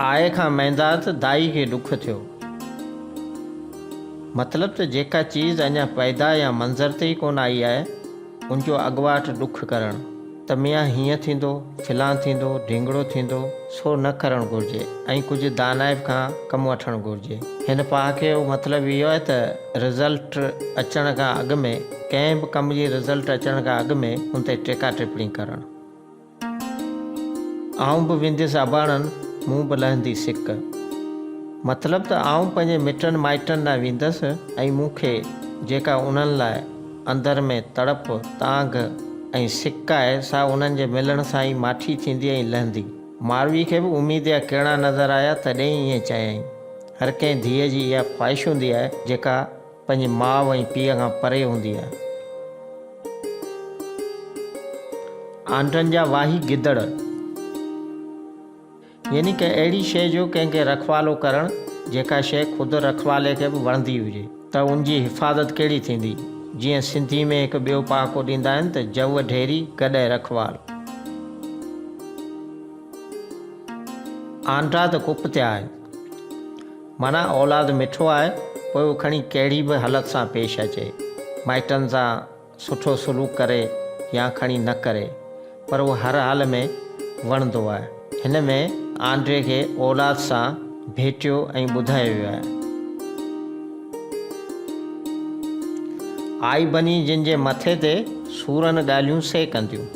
آء کان ميندار ته دائي کي ڏک ٿيو. مطلب ته جيڪا چيز اڃا پيدا يا منظر تي ئي ڪونه آئي آهي، ان جو اڳواٽ ڏک ڪرڻ ته ميان هيئن ٿيندو، فلان ٿيندو، ڍينگڙو ٿيندو، سو نه ڪرڻ گهرجي ۽ ڪجهه دانائپ کان ڪم وٺڻ گهرجي. هن پهاڪي جو مطلب اهو آهي ته رزلٽ اچڻ کان اڳ ۾ ڪنهن به ڪم جي رزلٽ اچڻ کان اڳ ۾ ان تي ٽيڪا ٽپڻي ڪرڻ. آئون به وينديس اباڻن، مون به لهندي سڪ. مطلب ته آئون پنهنجي مٽن مائٽن ڏانهن ويندس ۽ مون کي جيڪا انهن لاء اندر ۾ تڙپ، تانگهه ۽ سڪ آهي، سا انهن جي ملڻ سان ئي ماٺي ٿيندي ۽ لهندي. ماروي کي به اميد جا ڪرڻا نظر آيا تڏهن ئي ائين چيائين. هر ڪنهن ڌيء جي اها خواهش هوندي آهي، جيڪا پنهنجي ماء ۽ پيء کان پري هوندي آهي. آنڊن جا واهي گدڙ يعني ڪنهن اهڙي شيء جو ڪنهن کي رکوالو ڪرڻ، جيڪا شيء خود رکوالي کي به وڻندي هجي ته ان جي حفاظت ڪهڙي ٿيندي. جيئن سنڌي ۾ هڪ ٻيو پهاڪو ڏيندا آهن ته جوء ڍيري، گڏهه رکوال. آنڊا ته ڪپ ٿيا آهن. معنيٰ اولاد مٺو آهي، پوء اهو کڻي ڪهڙي به حالت سان پيش اچي، مائٽن سان سٺو سلوڪ ڪري يا کڻي نه ڪري، پر اهو هر حال ۾ وڻندو آهي. هن ۾ آنڊري کي اولاد سان ڀيٽيو ۽ ٻڌايو ويو آهي. آئي بني جن جي مٿي تي سورن ڳالهيون سي ڪنديون.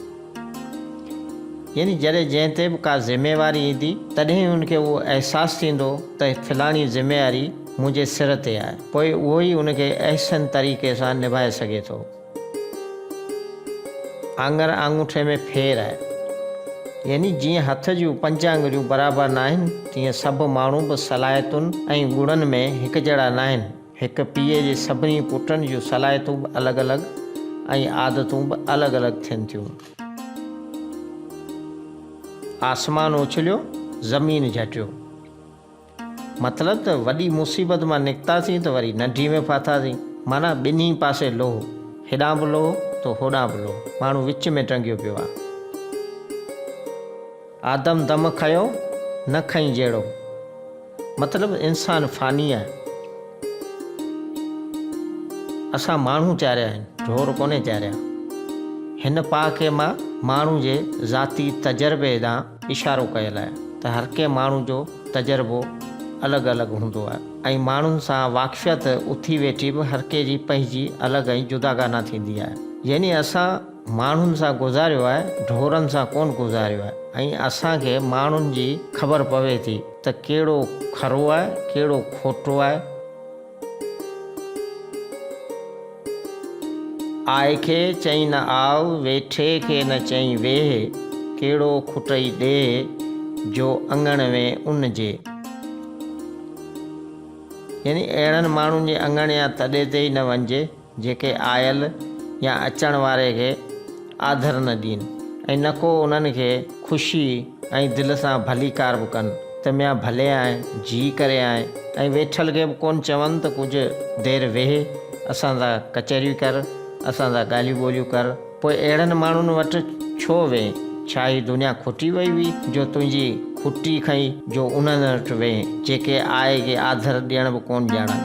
يعني جڏهن جنهن تي به ڪا ذميواري ايندي تڏهن ئي ان کي اهو احساس ٿيندو ته فلاڻي ذميواري منهنجي سر تي آهي پوء اهو ئي ان کي احسن طريقي سان نڀائي سگهي ٿو. آڱر آڱوٺي ۾ ڦير آهي. يعني جيئن هٿ جون پنج آڱريون برابر ناهن تيئن سڀ ماڻهو به صلاحيتن ۽ گڻن ۾ هڪجهڙا ناهن. هڪ پيء جي سڀني پٽن جون صلاحيتون به الڳ الڳ ۽ عادتون به الڳ الڳ ٿين ٿيون. آسمان اڇليو، زمين جهٽيو. مطلب ته وڏي مصيبت مان نڪتاسين ته وري ننڍي ۾ ڦاٿاسين. معنيٰ ٻنهي پاسي لوهه. هيڏانهن به لوهه ته هوڏانهن به لوهه. ماڻهو وچ ۾ ٽنگيو پيو آهي. آدم دم کنيو، نه کنئي جهڙو. مطلب انسان فاني آهي. اسان ماڻهو چاريا آهن، ڍور ڪونهي چاريا. هن پهاڪي مان ماڻهو جي ذاتي تجربي ڏانهن اشارو ڪيل آهي ته هر ڪنهن ماڻهو جو تجربو الڳ الڳ هوندو آهي ۽ ماڻهن سان واقفيت اٿي ويٺي به هر ڪنهن جي پنهنجي الڳ ۽ جداگانه ٿيندي آهي. يعني اسان ماڻهن سان گذاريو آهي، ڍورن سان ڪونه گذاريو آهي ۽ اسان کي ماڻهن جي خبر پوي ٿي ته ڪهڙو کرو آهي، ڪهڙو کوٽو آهي. آء کي چئين نه آء، ويٺي کي نه چئين ويهه، ڪهڙو کٽئي ڏيهه، جو اڱڻ ۾ ان جي. يعني اهڙن ماڻهن جي اڱڻ يا تڏي تي ئي نه وڃجي، جيڪي آيل يا اچڻ واري کي آڌر نه ڏين ۽ نه ڪو انهن کي خوشي ۽ دل سان ڀليڪار به ڪن ته ميان ڀلي آئين، جي ڪري آئين ۽ ويٺل کي به ڪونه چون ته ڪجهه دير ويهه، اسان سان ڪچهريون ڪر، اسان سان ڳالهيون ٻولهيون ڪر. پوء اهڙن ماڻهن وٽ ڇو وئين؟ ڇا هي دنيا کٽي وئي هئي جو تنهنجي کٽي کنئي جو انهن وٽ وئين، جيڪي آء کي آڌر ڏيڻ به ڪونه ڄاڻن؟